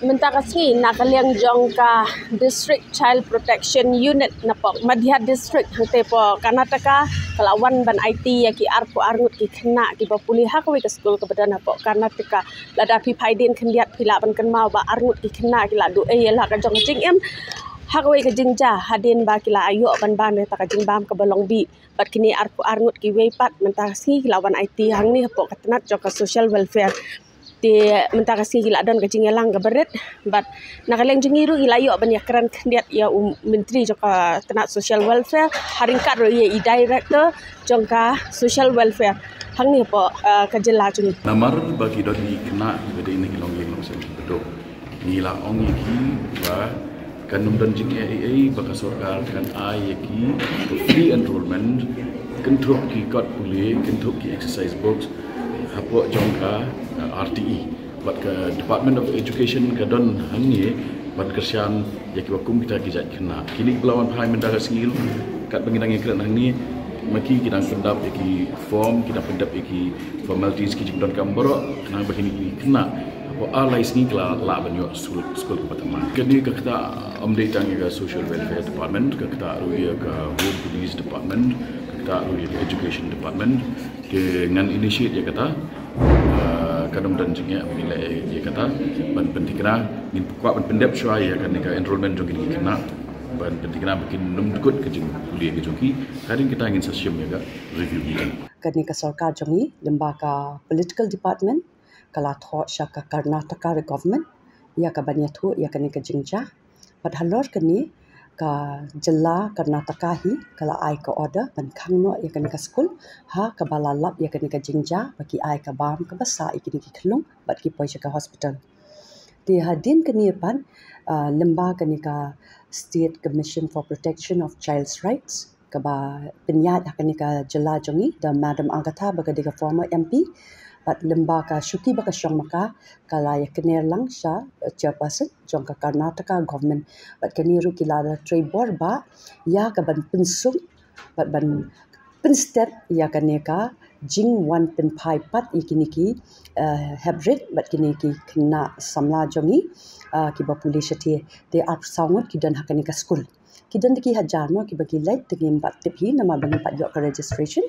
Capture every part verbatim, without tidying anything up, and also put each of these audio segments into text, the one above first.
Mynta ka sngi na ka liang jong ka District Child Protection Unit na pok Madhya District hangtei pok Karnataka ka la wan ban aiti ïa ki arphew arngut ki khynnah kiba pule ha kawei ka skul kaba don ha pok Karnataka. Lada phi phai dien khyndiat phi lah ban kynmaw ba arngut ki khynnah ki la duh ei ïa la ka jong ka jingim ha kawei ka jingjia hadien ba ki la ïoh ban bam ïa kata ka jingbam kaba long bih. Bad kine arphew arngut kiwei pat mynta ka sngi ki la wan aiti hangne ha pok ka tnat jong ka social welfare. Te mynta ka sngi ki la don ka jingïalang kaba rit bad na ka liang jong ngi ruh ngi la ïoh ban ïakren khyndiat ïa u myntri jong ka tnat social welfare ha ryngkat ruh ïa i director jong ka social welfare hangne ha pok, eh, ka jylla jong ngi. Namar ba ki don ki khynnah kiba dei na ki longïing longsem kiba duk. Ngi la ong ïa ki ba kan ym don jingeh ei ei ba ka sorkar kan ai ïa ki free enrollment, kynthup ki kot pule, kynthup ki exercise books hapoh jong ka, uh, R T E. Bad ka Department of Education ka don hangne ban kyrshan ïa kiba kum kita ki jait khynnah. Kine kiba la wan phai mynta ka sngi ruh katba ngi dang ïakren hangne, ma ki ki dang pyndap ïa ki form, ki dang pyndap ïa ki formalities, ki jingdonkam baroh khnang ba kine ki khynnah hapoh ar lai sngi ki la lah ban ïoh skul, skul kaba thymmai. Kane ka ktah ym dei tang ïa ka Social Welfare Department, ka ktah ruh ïa ka Home Police Department, ka ktah ruh ïa ka Education Department. Te ngan initiate ïa kata, ah, kan ym don jingeh ba ngin leh ïa kata ban pynthikna, ngin kwah ban pyndep shuwa ïa kane ka enrollment jong kine ki khynnah ban pynthikna ba kin ym dkut ka jingpule ka jong ki. Hadien kata ngin sa shim ïa ka review meeting. Kane ka sorkar jong ngi lyngba ka political department ka la thoh sha ka Karnataka government ïa ka ban ïathuh ïa kane ka jingjia. Bad halor kane ka jylla Karnataka hi ka la ai ka order ban khang noh ïa kane ka skul ha kaba la lap ïa kane ka jingjia ba ki ai ka bam kaba sah ïa kine ki khyllung bad ki poi sha ka hospital. Te hadien kane pat, ah, lyngba kane ka State Commission for Protection of Child's Rights kaba pynïaid ha kane ka jylla jong ngi da Madam Agatha ba ka dei ka former M P. Bad lyngba ka shuki ba ka shong ma ka, ka la ïakner lang sha, eh, chairperson jong ka Karnataka government. Bad kane ruh ki la da trei bor ba ïa ka ban pynsuk bad ban pynstet ïa kane ka jingwan pynphai pat ïa kine ki, eh, hep rit bad kine ki khynnah samla jong ngi, eh, kiba pule shathie. Te arphew saw ngut ki don ha kane ka skul. Ki don da ki hajar mo kiba ki leit, te ngim pat tip hi namar ba ngim pat ïoh ka registration.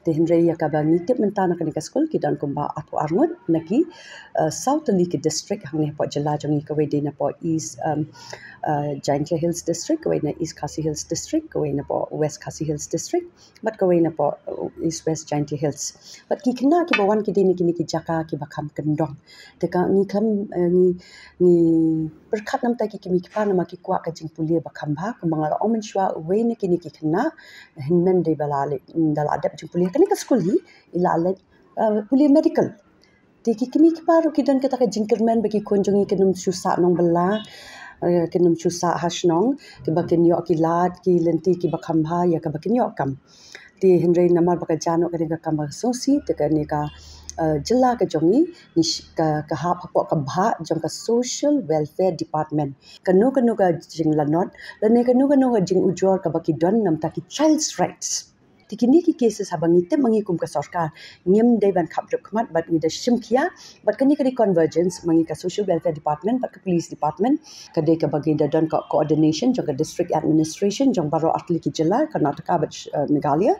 Te hynrei ïa kaba ngi tip mynta na kane ka skul ki don kumba arphew arngut na ki, eh, saw tylli ki district hangne hapoh jylla jong ngi, kawei dei napoh East, um, eh, Jaintia Hills District, kawei na East Khasi Hills District, kawei napoh West Khasi Hills District bad kawei napoh, uh, East West Jaintia Hills. Bad ki khynnah kiba wan ki dei na kine ki jaka kiba kham kyndong. Te ka ngi kham, eh, ngi, ngi pyrkhat namar ki kmie ki kpa namar ki kwah ka jingpule ba kham bha, kumba nga la ong mynshuwa, uwei na kine ki khynnah hynmen dei ba la leh, da la dep jingpule ha kane ka skul hi, i la leh, eh, pule medical. Te ki kmie ki kpa ruh ki don kata ka jingkyrmen ba ki khun jong ngi kin ym shu sah nongbylla, eh, kin ym shu sah ha shnong, kiba kin ïoh ki lad ki lynti kiba kham bha ïa kaba kin ïoh kam. Te hynrei namar ba ka jia noh kane ka kam ba sngewsih, te kane ka, eh, jylla ka jong ngi, ngi sh-, ka, ka hap hapoh ka bhah jong ka Social Welfare Department. Kano kano ka jinglanot lane kano kano ka jingujor kaba ki don namar ki child's rights. Te kine ki cases haba ngi tip ma ngi kum ka sorkar, ngim dei ban khap dep khmat bad ngi da shim khia, bad kane ka dei convergence ma ngi ka Social Welfare Department bad ka Police Department, ka dei kaba ngi da don ka coordination jong ka District Administration jong baroh artylli ki jylla Karnataka bad, eh, Meghalaya.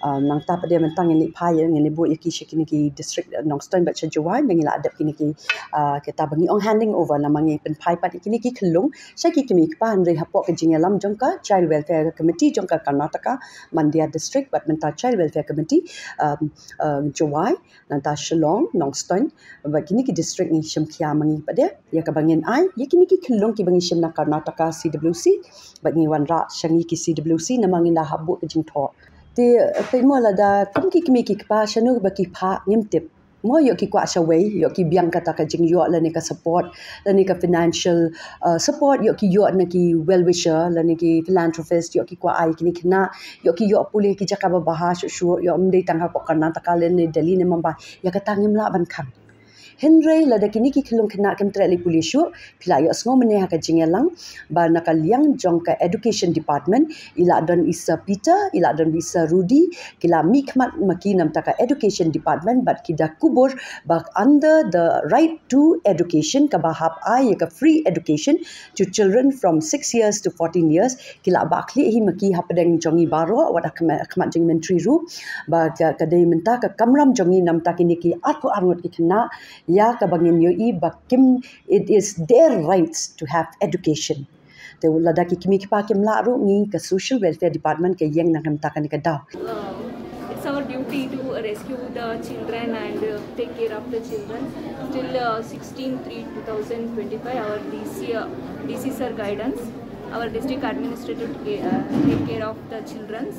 Eh, nangta pat de mynta ngin leit phai, ngin leit buh ïa ki sha kine ki district, eh, Nongstoiñ bad sha Jowai, ngi la dep kine ki, eh, kita ba ngi ong handing over namar ngi pynphai pat ïa kine ki khyllung sha ki kmie ki kpa, hynrei hapoh ka jingïalam jong ka Child Welfare Committee jong ka Karnataka Mandya District bad mynta Child Welfare Committee, um, uh, Jowai, nangta Shillong, Nongstoiñ, bad kine ki district ngi shim khia ma ngi pat de ïa kaba ngin ai ïa kine ki khyllung kiba ngi shim na Karnataka C W C, bad ngi wanrah sha ngi ki C W C namar ngin da hap buh ka jingthoh. Te, eh, peit mo lada kum ki kmie ki kpa shano ba ki phah ngim tip. Mo ïoh ki kwah shawei, ïoh ki biang kata ka jingïoh lane ka support, lane ka financial, uh, support, ïoh ki ïoh na ki well wisher, lane ki philanthropist, ïoh ki kwah ai kine khynnah, ïoh ki ïoh pule ki jaka ba bha shuh shuh, ïoh ym dei tang hapoh Karnataka lane Delhi ne Mumbai, ïa kata ngim lah ban khang. Hynrei lada kine ki khyllung khynnah kim treh leh pule shuh, phi la ïohsngew mynne ha ka jingïalang ba na ka liang jong ka education department, i la don i Sir Peter, i la don i Sir Rudy, ki la mihkhmat ma ki namta ka education department, bad ki da kubur ba under the right to education, kaba hap ai ïa ka free education to children from six years to fourteen years, ki la bah khlieh hi ma ki hapdeng jong i baroh, wat ha khmat, khmat jong i myntri ruh, ba ka, ka dei mynta ka kamram jong i namta kine ki arphew arngut ki khynnah, ïa kaba ngin ïohi ba kim, it is their rights to have education. Te lada ki kmie ki kpa kim lah ruh, ngi ka social welfare department ka ïeng na ka bynta kane ka daw. Uh, it's our duty to rescue the children and uh, take care of the children. Till uh, sixteen three two thousand twenty-five, our D C, uh, D C sir guidance, our district administrator to ca- uh, take care of the children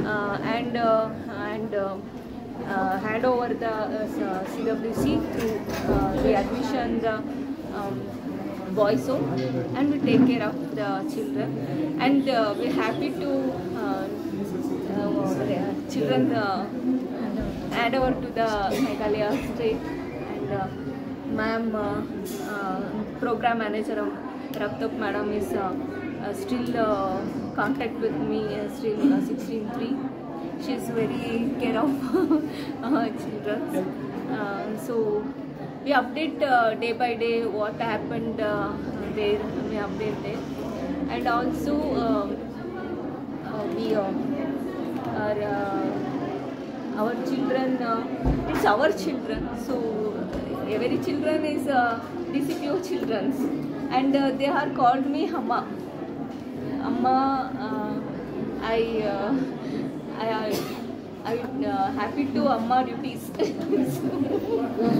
uh, and uh, and uh, uh, hand over the uh, s- uh, C W C through uh, the admission, the um, boys home, and we take care of the children. And uh, we're happy to uh, uh, children uh, hand over to the Meghalaya state. And uh, ma'am, uh, uh, program manager of Raptop madam is uh, uh, still uh, contact with me, uh, still uh, sixteen three. She's very care of uh, children. Uh, so we update uh, day by day what happened uh, there. We update there, and also um, uh, we uh, are uh, our children. Uh, it's our children. So every children is uh, D C P O children, and uh, they are called me Amma. Amma, uh, I, uh, I, I, I uh, happy to Amma duties. As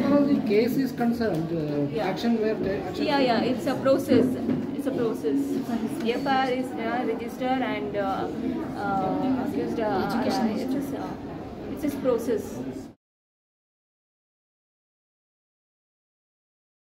far as the case is concerned, uh, Yeah. action where the action Yeah, yeah, it's a process. It's a process. F I R is uh, registered and uh, uh, accused. Uh, uh, it's, uh, it's a process.